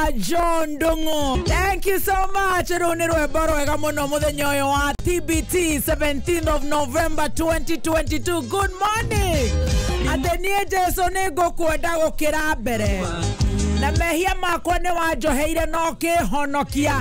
Mr. John Ndung'u. Thank you so much. Rũu nĩ rwĩmbo rwega mũno mũthenya ũyũ wa TBT 17th of November 2022. Good morning. Atĩ niĩ Jesu nĩ ngũkwenda gũkĩra mbere na mehia makwa nĩ wanjoheire no kĩhonokia.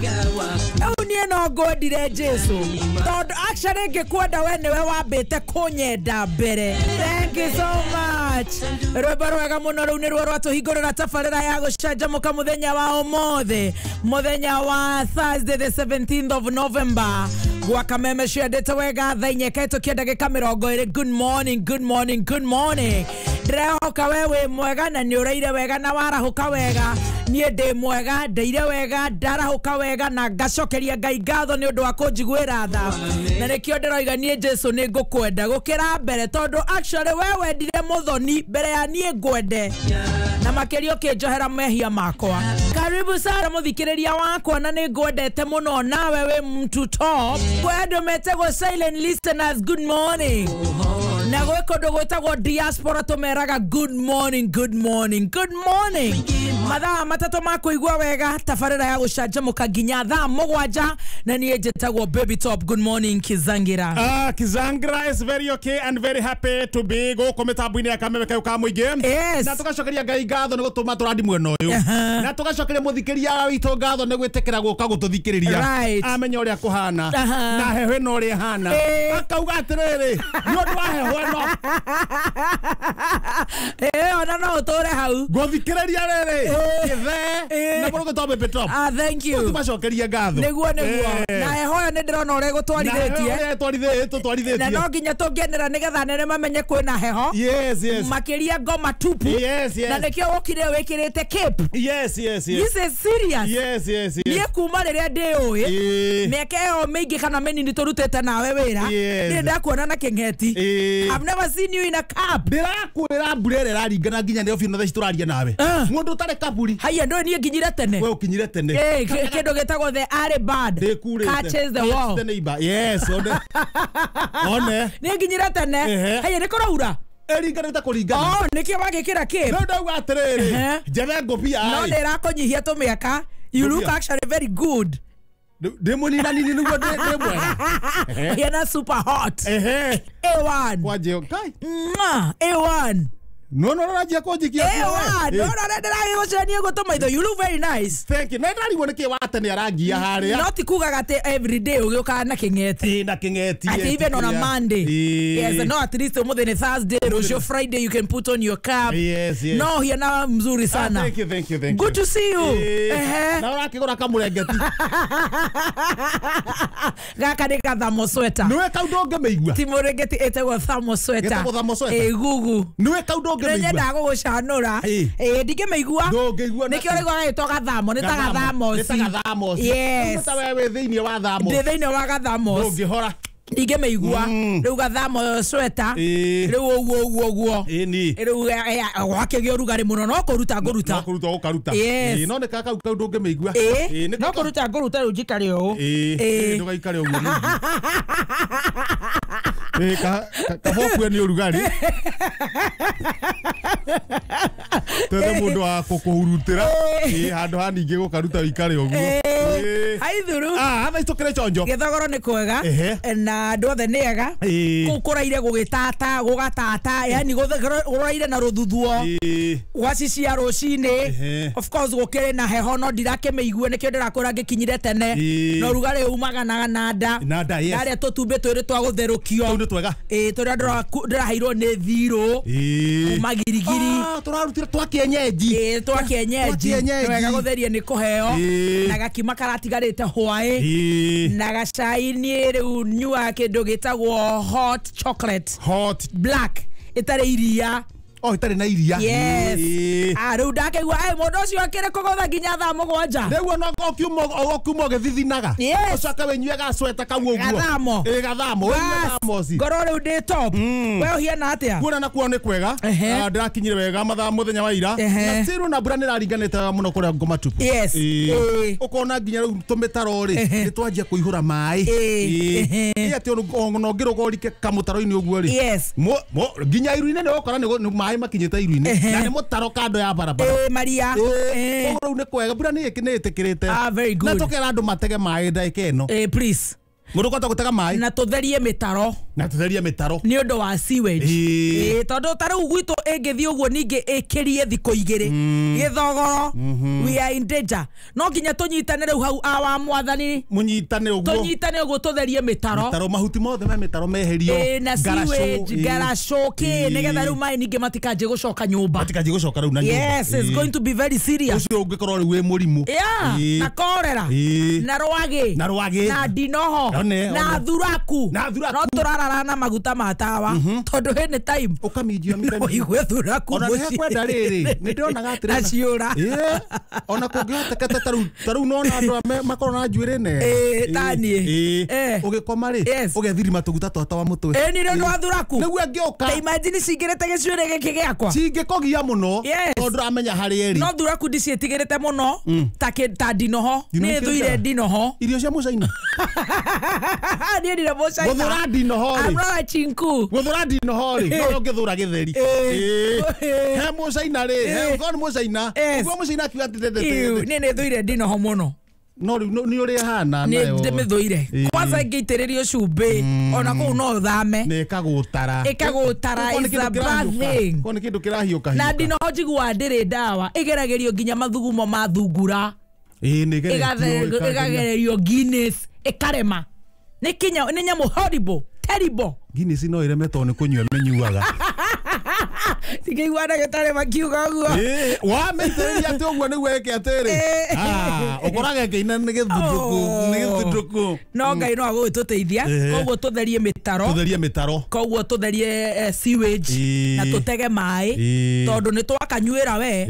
Rĩu niĩ no ngwendire Jesu tondũ actually ngĩkwenda we nĩwe wambĩte kũnyenda mbere. Thank you so much. Rwĩmbo rwega mũno rũu nĩruo rwatũhingũrĩra tabarĩra ya gũcanjamũka mũthenya wa ũmũthĩ, mũthenya wa Thursday the 17th of November. Gwa Kameme ciendete wega thaa inya ĩkahĩtũkia ndagĩka 20. Good morning, good morning, good morning. Ndĩrehoka we wĩ mwega na nĩ ũraire wega na warahũka wega. Niĩ ndĩ mwega, ndeire wega, ndarahũka wega na ngacokeria Ngai ngatho nĩ ũndũ wa kũnjiguĩra tha. Na nĩkĩo ndĩroiga niĩ Jesu nĩ ngũkwenda gũkĩra mbere tondũ actually we wendire mũthoni mbere ya niĩ ngwende na makĩria ũkĩnjohera mehia makwa. Karibu sana mũthikĩrĩria wakwa na nĩ ngwendete mũno nawe wĩ mtu top. Kwĩ andũ metagwo silent listeners, good morning. Na gwĩ kũndũ gwĩtagwo diaspora tũmeraga good morning, good morning, good morning. Mathaa 3 ma kũigua wega tabarĩra ya gũcanjamũka nginya thaa 7 na niĩ njĩtagwo Baby Top. Good morning Kizangira. Kizangira is very okay and very happy to be gũkũ mĩtambo-inĩ ya Kameme kayũ ka mũingĩ. Yes. Na tũgacokeria Ngai ngatho nĩ gũtũma tũrandi mwena ũyũ. Na tũgacokeria mũthikĩria witũ ngatho nĩ gwĩtĩkĩra gũka gũtũthikĩrĩria. Right. Amenya ũrĩa kũhana na heho ĩno ũrĩa ĩhana. Akauga atĩrĩrĩ, nĩ ũndũ wa heho ĩno. Ona no ũtũre hau. Ngũthikĩrĩria rĩrĩ. Gĩthee na mũrũgĩ to Baby Top. Ah, thank you. Tũmacokerie ngatho. Nĩguo nĩguo. Na heho ĩyo nĩ ndĩrona ũrĩa ĩgũtwarithĩtie. Na twarithĩtie. Na no nginya tũngenera nĩgetha anene mamenye kwĩna heho. Yes, yes. Makĩria ngoma tupu. Yes, yes. Na nĩkĩo wokire wĩkĩrĩte cape. Yes, yes, yes. This is serious. Yes, yes, yes. Niĩ kuma rĩrĩa ndĩũĩ mĩaka ĩyo mĩingĩ kana mĩnini tũrutĩte nawe wĩra ndirĩ ndakuona na kĩng'eti. I've never seen you in a cap. Ndĩrakwĩra mbura ĩrĩa ĩraringana nginya nĩ obithi na thaa ici tũraria nawe. Mũndũ ũtarĩ kaburi. Haiya ndũĩ niĩ nginyire tene. We ũkinyire tene. Kĩndũ gĩtagwo the early bird catches the worm. The neighbor. Yes, one. One. Niĩ nginyire tene. Haiya nĩ kũraura. Ĩringanĩte kũringana. Oh, nĩkĩo wagĩkĩra cape. No ndauga atĩrĩrĩ, njethe ngũbia. No ndĩrakũnyihia tũmĩaka. You look actually very good. Ndĩ mũninanini nĩguo ndĩ mwega. You're super hot. A1. Kwanjĩo. Kai. A1. No no no kũnjikia. A1. No no ndĩragĩgũcenia gũtũma itho. You look very nice. Thank you. Na ndarigwo nĩkĩ wa tene arangia harĩa. No ti kugaga atĩ every day ũgĩũkaga na kĩng'eti. Na kĩng'eti. Atĩ even on a Monday. Yes, no at least ũmũthĩ nĩ Thursday, rũciũ Friday you can put on your cap. Yes, yes. No hiana mzuri sana. Thank you, thank you, thank you. Good to see you. Na ũrakĩgũra kamũrengeti. Gaka nĩ ga thermal sweater. Nĩwe kau ndũngĩmĩigua. Ti mũrengeti ĩtagwo thermal sweater. Ĩtagwo thermal sweater. Gugu. Nĩwe kau ndũngĩmĩigua. Nyendaga gũgũcanũra. Ndingĩmĩigua. Ndũngĩigua. Nĩkĩo rĩu gagĩtwo gathamo, nĩ ta gathamoci. Nĩ ta gathamoci. Yes. Ta we wĩ thĩinĩ wa thamos. Ndĩ thĩinĩ wa gathamoci. Ndũngĩhora. Ndingĩmĩigua. Rĩu gathamo sweater. Rĩu ũguo ũguo ũguo. Rĩu gwakĩgĩa ũrugarĩ mũno no kũruta ngũruta. No kũruta ũkaruta. Yes. No nĩ kau kau ndũngĩmĩigua. No kũruta ngũruta rĩu njikare ũũ. Ndũgaikare ũguo ningĩ. Kaba ũkue nĩ ũrugarĩ. Twethe mũndũ wa kũkũhurutĩra. Handũ ha ningĩ gũkaruta ũikare ũguo. Haithuru. Thaa ici tũkĩrĩ chonjo. Gĩthogoro nĩ kwega na andũ othe nĩ ega. Kũu kũraire gũgĩtata gũgatata, yani kũraire na rũthuthuo gwacicia rũcinĩ. Of course gũkĩrĩ na heho no ndirakĩmĩigua nĩkĩo ndĩrakwĩra ngĩkinyire tene. Na ũrugarĩ umaga na nda. Ndarĩa tũtumbĩ twĩrĩ twa gũtherũkio. Tũu nĩ twega. Tũrĩa ndĩraheirwo nĩ thirũ kuma Girigiri. Tũrarutire twa kĩenyenji. Twa kĩenyenji. Wega gũtheria nĩ kũheo. Na gakima karatigarĩte hwaĩ. Na gacai niĩ rĩu nyuaga kĩndũ gĩtagwo hot chocolate. Hot black ĩtarĩ iria. Oh, itarĩ na iria. Yes. Rĩu ndakĩigua mũndũ ũcio akĩrĩ kũgũtha nginya thaa 7. Rĩu ona ũkiuma ũgĩthithinaga. Ũcoke wĩnyue gacweta kau ũguo. Gathamo. Gathamo. Wĩnyue thamoci. Ngorwo rĩu ndĩ top. We ũhiana atĩa? Kuona nakuo nĩ kwega. Ndĩrakinyire wega mathaa mũthenya wa ira. Na still na mbura nĩraringanĩte wega mũno kũrĩa ngoma tupu. Yes. Ũkona nginya rĩu tũmĩtaro rĩ nĩ twanjia kũihũra maĩ. Ĩ atĩ ona ũngĩrũga ũrike kamũtaro-inĩ ũguo rĩ. Yes. Nginya iru-inĩ nĩ ũgũkora nĩ Maĩ makinyĩte iru-inĩ na nĩ mũtaro kando ya barabara. Maria. Koguo rĩu nĩ kwega mbura nĩ ĩtĩkĩrĩte. Ah, very Na good. tũkera andũ matege maĩ ndagĩka ĩno. Please. Mũndũ kwata gũtega maĩ. Na tũtherie mĩtaro. Na tũtherie mĩtaro. Nĩ ũndũ wa sewage. Tondũ ta rĩu gwitũ ĩngĩthiĩ ũguo ningĩ ĩkĩrie thikũ igĩrĩ. Gĩthogoro. We are in danger. No nginya tũnyitane rĩu hau awa mwathani. Mũnyitane ũguo. Tũnyitane ũguo tũtherie mĩtaro. Mĩtaro mahuti mothe me mĩtaro meherio. Na sewage, ngaracũ kĩ nĩgetha rĩu maĩ ningĩ matikanjie gũcoka nyũmba. Matikanjie gũcoka rĩu na nyũmba. Yes, it's going to be very serious. Ũcio ũngĩkorwo rĩu wĩ mũrimũ. Yeah, na korera. Na rwagĩ. Na rwagĩ. Na ndinoho. Na thuraku. Na thuraku. No tũrarara na maguta ma tawa tondũ any time ũkaminjia mĩthenya. Ũigue thuraku Ona nĩ kwenda rĩrĩ nĩ ndĩronaga atĩrĩ na ciũra. Ona kũngĩhoteka ta rĩu nona andũ aya makorwo na njuĩrĩ nene. Ta niĩ. Ũgĩkoma rĩ ũgethirima tũguta twa tawa mũtwe. Nĩ ũndũ wa thuraku. Nĩguo angĩũka. Ta imagine cingĩrĩte gĩcuĩrĩ gĩkĩ gĩakwa. Cingĩkũgia mũno tondũ ndũramenya harĩa ĩrĩ. No thuraku ndiciĩtigĩrĩte mũno ta ndinoho. Nĩ thũire ndinoho. Irio cia mũcaina. Niĩ ndire mũcaina. Gũthũra ndinoho rĩ. I'm not a chinku. Gũthũra ndinoho rĩ no ũngĩthũra gĩtheri. He mũcaina rĩ, he ũkorwo nĩ mũcaina. Ũguo mũcaina akiuga atĩ ndendete. Niĩ nĩ thũire ndinoho mũno. No rĩu nĩ ũrĩa ĩhana nayo. Nĩ ndĩmĩthũire. Kwanza ĩngĩitĩrĩrio cumbĩ ona kũu no thame. Nĩ ĩkagũtara. Ĩkagũtara is a bad thing. Ko nĩ kĩndũ kĩrahiũka. Na ndinoho njiguaga ndĩrĩ ndawa. Ĩgeragĩrio nginya mathugumo ma thungura. Ĩgagererio Guinness ĩkarema. Nĩ kinya nĩ nyamũ horrible, terrible. Guinness no ĩreme tondũ nĩ kũnyua mĩnyuaga. Ndingĩigua ndagĩtarĩ makiuga ũguo. Wamĩitĩrĩria atĩ ũguo nĩguo ĩke atĩrĩ. Ũkoraga ĩkĩina nĩ gĩthundũku, nĩ gĩthundũku. No Ngai no agũgĩtũteithia. Koguo tũtherie mĩtaro. Tũtherie mĩtaro. Koguo tũtherie sewage na tũtege maĩ tondũ nĩ twakanyuĩra we.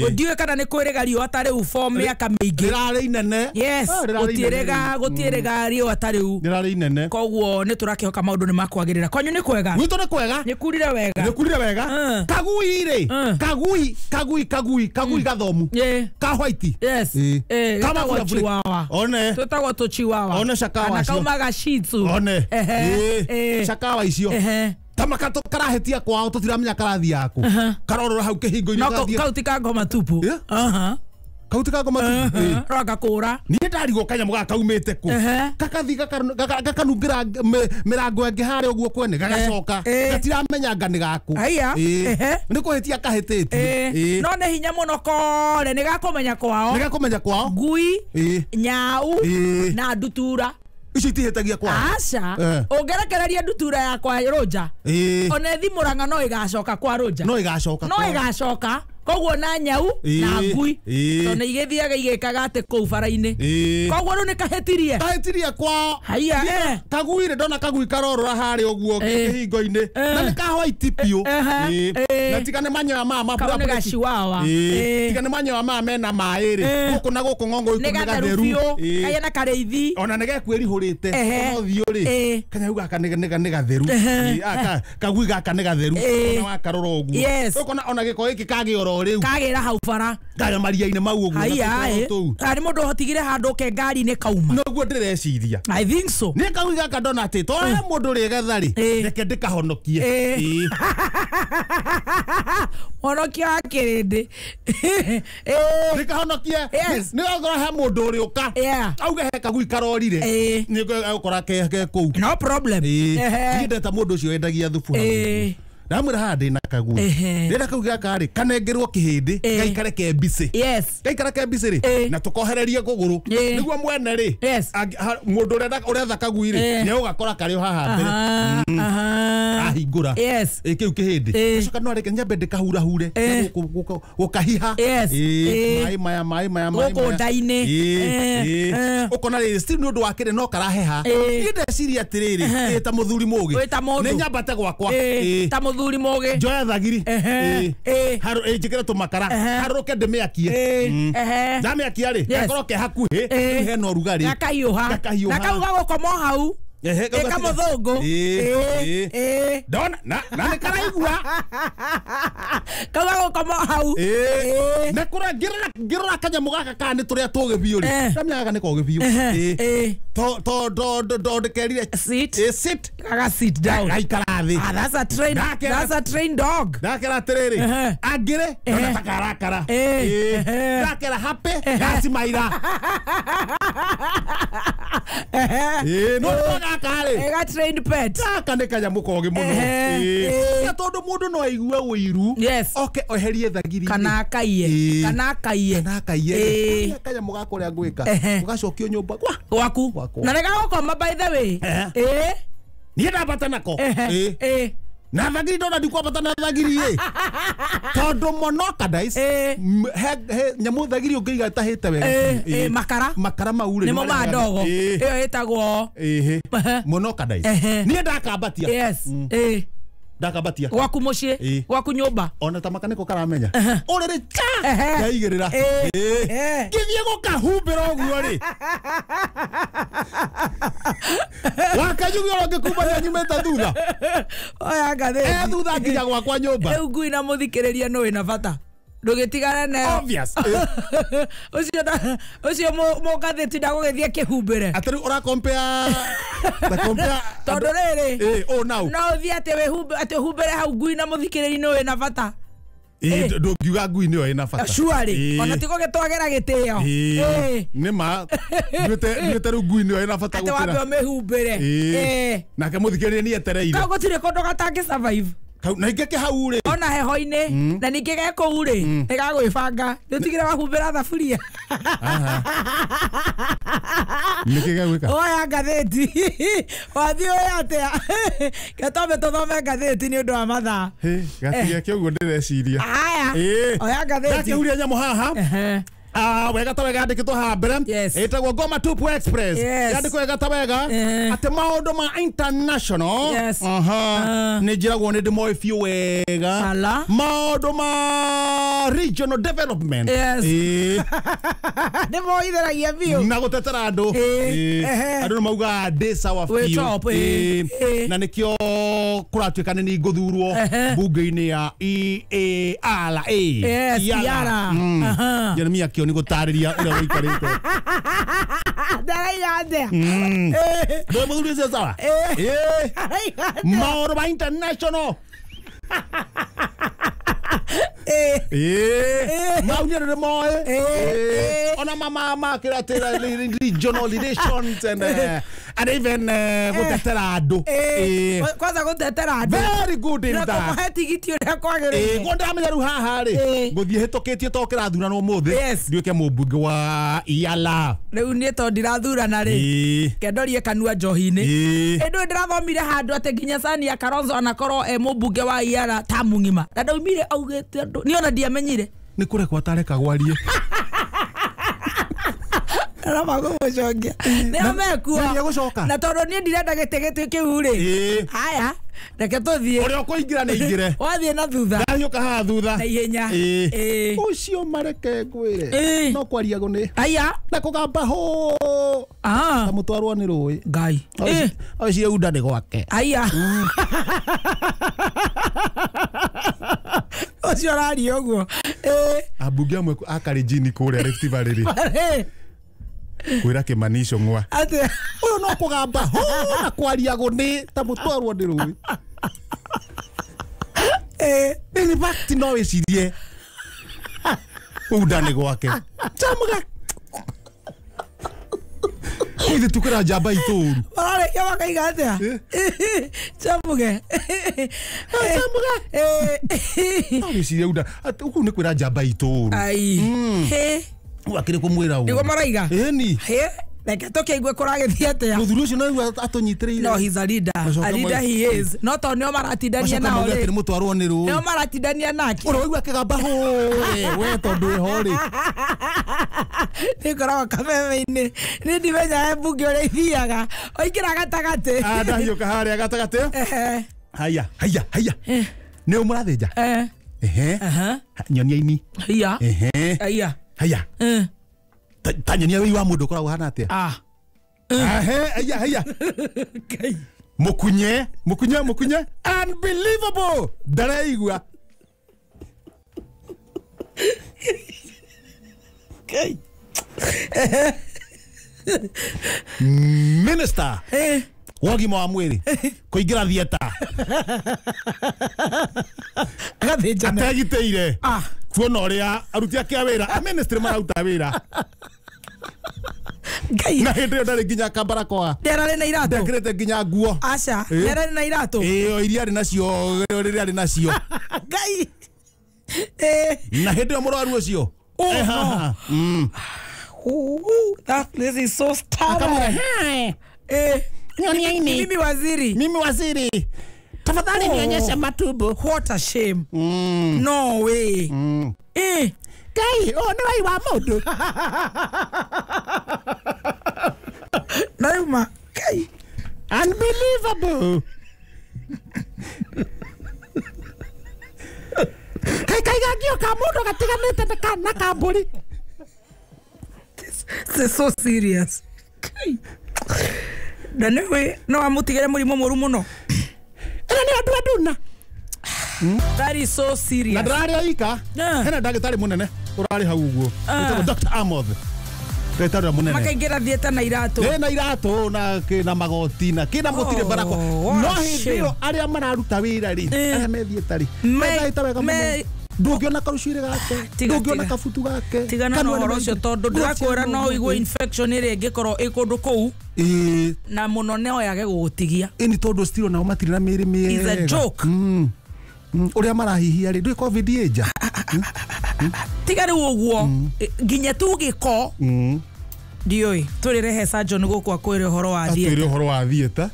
Ndiũĩ kana nĩ kwĩrĩga riũa ta rĩu for mĩaka mĩingĩ. Rĩrarĩ inene. Yes, gũtiĩrĩga riũa ta rĩu. Rĩrarĩ inene. Koguo nĩ tũrakĩhoka maũndũ nĩ makwagĩrĩra. Kwanyu nĩ kwega? Gwitũ nĩ kwega. Nĩ kurire wega. Nĩ kurire wega. Kagui rĩ. Kagui, kagui, kagui, kagui gathomu. Ka white. Yes. Kama chihuahua. One. Twĩtagwo tũchihuahua. One cakawa Kana icio. kaumaga Shih Tzu. One. Cakawa icio. Tamaka tũkarahetia kwao tũtiramenya karathiaga kũ. Karorora hau kĩhingo-inĩ No kau ti ka ngoma tupu. Kau ti ka ngoma tupu. Roga kũra. Niĩ ndarigwo kanyamũ gaka kaumĩte kũ. Gakathi gakanungĩra mĩrango ĩngĩ harĩa ũguo kwene gagacoka. Gatiramenya anga nĩ gaku. Nĩ kũhĩtia kahĩtĩtie. No nĩ hinya mũno kore nĩ gakũmenya kwao. Nĩ gakũmenya kwao. Ngui, nyau na ndutura. Icio itihĩtagia kwao. Aca. Ũngĩrekereria ndutura yakwa Rũnja. Ona ĩthi Mũrang'a no ĩgacoka kwa Rũnja. No ĩgacoka. No ĩgacoka. Koguo na nyau na ngui tondũ nĩ igĩthiaga igĩkaga atĩ kũu bara-inĩ. Koguo rĩu nĩ kahĩtirie. Kahĩtirie kwao. Haiya. Kagui rĩ ndona kagui karorora harĩa ũguo kĩhingo-inĩ. Na nĩ ka white biũ. Na tiga nĩ manyoya maya ma Kau nĩ gachihuahua. Tiga nĩ manyoya maya mena maĩ rĩ. Gũkũ na gũkũ ng'ongo Nĩ gatheru biũ. Kaiya na karĩithi. Ona nĩ gekwĩrihũrĩte. No thiũ rĩ. Kanyau gaka nĩ gatheru. Kagui gaka nĩ gatheru. Ona wakarora ũguo. Ũkona ona gĩko gĩkĩ kagĩora rĩu. Kagĩra hau bara. Kaya maria-inĩ mau ũguo. Haiya. Nĩ mũndũ ũhotigire handũ ke ngari-inĩ kauma. Noguo ndĩreciria. I think so. Nĩ kagui gaka ndona atĩ to he mũndũ rĩgetha rĩ. Reke ndĩkahonokie. Honokia wa kĩrĩndĩ. Ndĩkahonokie. Nĩ ũgakora he mũndũ ũrĩũka. Auge he kagui karorire. Nĩ ũgũkora ke kũu. No problem. Niĩ ndeta mũndũ ũcio wendagia thubu hau. Ndamwĩra haha ndĩna kagui. Ndĩrenda kagui gaka rĩ kanengerwo kĩhĩndĩ gaikare ke mbicĩ. Yes. Gaikara ke mbicĩ rĩ na tũkohererie kũgũrũ nĩguo mwene rĩ mũndũ ũretha kagui rĩ nĩ ũgakora karĩ o haha mbere. Ahingũra. Yes. Kĩu kĩhĩndĩ. Gacoka no reke nyambe ndĩkahurahure gũkahiha. Maĩ maya maĩ maya maĩ maya. Gũkũ nda-inĩ. Ũkona rĩrĩ still nĩ ũndũ wa kĩrĩ no karaheha. Niĩ ndeciria atĩrĩrĩ ta mũthuri mũgĩ. Nĩ nyambate gwakwa. Ta mũthuri mũgĩ. Njoya thagiri. Njĩkĩre tũmakara. Harũrũke ndĩmĩakie. Ndamĩakia rĩ gakorwo ke hakuhĩ rĩu hena ũrugarĩ. Gakahiũha. Na kau gagũkoma o hau. Eka muthungu. Ndona na nĩ karaigua. Kauga gũkoma hau. Na kũrĩa ngĩrora kanyamũ gaka kana nĩ tũrĩa tũgĩ biũ rĩ. Ndamenya gaka nĩ kogĩ biũ. To ndĩkerire sit. Sit. Kaga sit down. Gaikara thĩ. Ah, that's a trained, that's a trained dog. Ndakera atĩrĩrĩ. Angĩrĩ ndona ta karakara. Ndakera happy gacimaira. No gaka rĩ. Ega trained pet. Gaka nĩ kanyamũ kogĩ mũno. Na tondũ mũndũ no aigue ũiru. Oke oherie thagiri. Kana akaiye. Kana akaiye. Kana akaiye. Kanyamũ gaka ũrĩa ngwĩka. Ũgacokio nyũmba gwaku. Na nĩ gagũkoma by the way. Niĩ ndambata nako. Na thagiri ndona ndikwambata na thagiri ĩ. Tondũ monocadice nyamũ thagiri ũngĩiga ĩtahĩte wega. Makara. Makara mau rĩ. Nĩmo ma ndogo. Ĩyo ĩtagwo monocadice. Niĩ ndakambatia. Yes. Ndakambatia. Gwaku mũciĩ. Gwaku nyũmba. Ona ta makaniko karamenya. Ũrĩrĩ cha. Ndaigĩrĩra. Ngĩthiĩ gũkahumbĩra ũguo rĩ. Wakanyugi ũrĩa ũngĩkumbania nyumĩte thutha. Oya ngathĩti. Thutha nginya gwakwa nyũmba. Rĩu ngui na mũthikĩrĩria nũ wĩna bata. Ndũgĩtigane nayo. Obvious. Ũcio mũgathĩti ndagũgĩthiĩ akĩhumbĩre. Atĩ rĩu ũrakompea. Tondũ rĩrĩ. Oh now. No ũthiĩ atĩ atĩ ũhumbĩre hau ngui na mũthikĩrĩria nũ wĩna bata. Ndũngiuga ngui nĩyo ĩna bata. Surely. Ona ti gũgĩtwagĩra gĩtĩo. Nĩ ma nduĩte rĩu ngui nĩyo ĩna bata gũkĩra. Atĩ wambe ũmĩhumbĩre. Nake mũthikĩrĩria nĩ etereire. Kau gũtirĩ kũndũ gatangĩ survive. Na ingĩ hau rĩ. Ona heho-inĩ na ningĩ ge kũu rĩ nĩ gagwĩbanga. Nĩũtigire wahumbĩra thaburia. Nĩkĩ gegwĩka? Oya ngathĩti. Wathiĩ ũĩ atĩa? Ke twambe tũthome ngathĩti nĩ ũndũ wa mathaa. Gatige ũguo ndĩreciria. Haya. Oya ngathĩti. Ndakĩhuria nyamũ haha. Wega ta wega yandĩkĩtwo haha mbere. Ĩtagwo Goma Tupu Express. Yandĩkwo wega ta wega atĩ maũndũ ma international. Nĩ njĩragwo nĩ ndĩmoĩ biũ wega. Maũndũ ma regional development. Nĩ moitheragia biũ. Na gũtetera andũ. Andũ nĩ maugaga ndĩ sawa biũ. Na nĩkĩo kũratuĩka nĩ niĩ ngũthurwo mbunge-inĩ ya EARA. Yes, EARA. Jeremia Kioni gũtarĩria ũrĩa wĩikarĩte. Ndaraiga atĩa? Ndũĩ mũthuri ũcio sawa? Maũndũ ma international. Mau nĩ andũ nĩmoĩ. Ona mama makĩra regional relations and even gũtetera andũ. Kwanza gũtetera andũ. Very good in that. Na kũmahe tigiti ũrĩa kwagĩrĩire. Ngo ndamenya rĩu haha rĩ ngũthiĩ hĩtũkĩtio to kĩrathuranwo ũmũthĩ nduĩke mũmbunge wa Iala. Rĩu niĩ to ndirathurana rĩ kendorie kanua njohi-inĩ. Ĩndũ ndĩrathomire handũ atĩ nginya Sania Kalonzo anakorwo e mũmbunge wa Iala ta mũng'ima. Na ndaumire augĩte andũ niĩ ona ndiamenyire. Nĩ kũrekwo atarekagwo arie. Ara magũgũcokia. Nĩo mekuo. Na tondũ niĩ ndirenda gĩtĩ gĩtĩ kĩu rĩ. Haya, reke tũthiĩ. Ũrĩa ũkũingĩra nĩ aingĩre. Wathiĩ na thutha. Ndahiũka haha thutha. Na ihenya. Ũcio mareke ngwĩre. No kwariagwo nĩ. Aya. Na kũgamba hũ. Ta mũtwarwo nĩ rũĩ. Ngai. Ũcio unda nĩ gwake. Aya. Ũcio ũraria ũguo. Ambunge amwe a Kalenjin kũrĩa Rift Valley rĩ. Kwĩra Kĩmani Ichung'wa. Atĩa? Ũyũ no kũgamba hũ na kwariagwo nĩ ta mũtwarwo nĩ rũĩ. In fact no wĩcirie unda nĩ gwake. Chamuga. Ithe tukĩra njamba itũ ũru. Mararĩkia makaiga atĩa? Chamuge. Chamuga. No wĩcirie unda ũguo nĩ kwĩra njamba itũ ũru. Ai. Wakĩrĩ kũmwĩra ũguo. Nĩguo maraiga? Ĩni. Reke tũkĩigue kũragĩthiĩ atĩa. Mũthuri ũcio no atũnyitĩrĩire. No, he's a leader. A leader he is. No tondũ nĩo maratindania nao rĩ. Nĩ mũtwarwo nĩ rũĩ. Nĩo maratindania nake. Ũrĩa waigua akĩgamba hũ. We tondũ wĩho rĩ. Nĩngoragwo kameme-inĩ. Niĩ ndimenyaga mbunge ũrĩa ithiaga. Oingĩra gatagatĩ. Ndahiũka harĩa gatagatĩ. Haya, haya, haya. Nĩ ũ mũrathĩnja? Nyonia ini. Haya. Haya. Haya. Ta nyonia wĩi wa mũndũ ũkoragwo ũhana atĩa? Ahe aya aya. Mukunye mukunye mukunye unbelievable ndareigua. Minister wa ũgima wa mwĩrĩ kũingĩra theatre ategitĩire kuona ũrĩa aruti ake a wĩra a ministry mararuta wĩra na hĩndĩ ĩyo ndarĩ nginya kambarakoa ndararĩ na iratũ ndekĩrĩte nginya nguo aca ndararĩ na iratũ ĩyo iria arĩ nacio rĩrĩa arĩ nacio Ngai na hĩndĩ ĩyo mũrwaru ũcio Oh, no. That place is so stubborn. Mimi waziri. Mimi waziri. Tafadhali nionyeshe matumbo. What a shame. No way. Kai, oh no I wa mundu. Nauma. Kai. Unbelievable. Kai kai gakio ka mundu gatiganite na kamburi. This is so serious. Kai. Na niwe no amutigere murimo muru muno. Ena ni andu anduna. That is so serious. Na ndarari oika. Hena ndagitari munene urari hau uguo. Witagwo Dr. Amoth. Ndagitari munene. Makaingira theatre na iratu. Na iratu na na magoti na kina mutire barako. No hindi ĩyo aria mararuta wira ri. Aria me theatre ri. Methahĩte wega muno. Ndũngĩona karucuire gake, ndũngĩona kabutu gake. Tigana na ũhoro ũcio tondũ ndĩrakwĩra no ũigue infection ĩrĩa ĩngĩkorwo ĩ kũndũ kũu na mũno no yage gũgũtigia. Ĩni tondũ still nao matirĩ na mĩĩrĩ mĩega. It's a joke. Ũrĩa marahihia rĩ, ndũĩ COVID ĩ nja. Tiga rĩu ũguo nginya tu gĩko ndiũĩ tũrĩrehe surgeon gũkũ akwĩre ũhoro wa theatre. Atwĩre ũhoro wa theatre.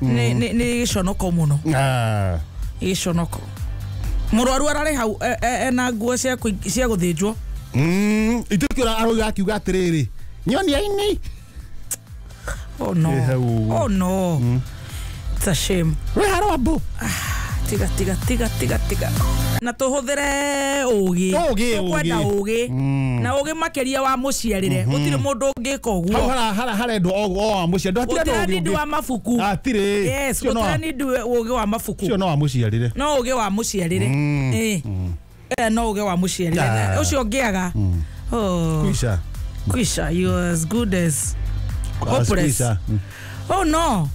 Nĩ gĩconoko mũno. Gĩconoko. Mũrwaru ararĩ hau ena nguo cia gũthĩnjwo. Ituĩkĩra arauga akiuga atĩrĩrĩ nyonia-inĩ. Oh no. Oh no. It's a shame. Wĩ harwambu. Tiga tiga tiga tiga tiga. Na tũhũthĩre ũgĩ. Tũkwenda ũgĩ. Na ũgĩ makĩria wa mũciarĩre. Gũtirĩ mũndũ ũngĩka ũguo. Hau harendwo o wa mũciarĩre. Gũtirĩ nĩ wa mabuku. Hatirĩ. Yes, gũtirĩ nĩ ũgĩ wa mabuku. Ũcio no wa mũciarĩre. No ũgĩ wa mũciarĩre. No ũgĩ wa mũciarĩre. Ũcio ũngĩaga. Kwisha. Kwisha, you are as good as hopeless. Oh no.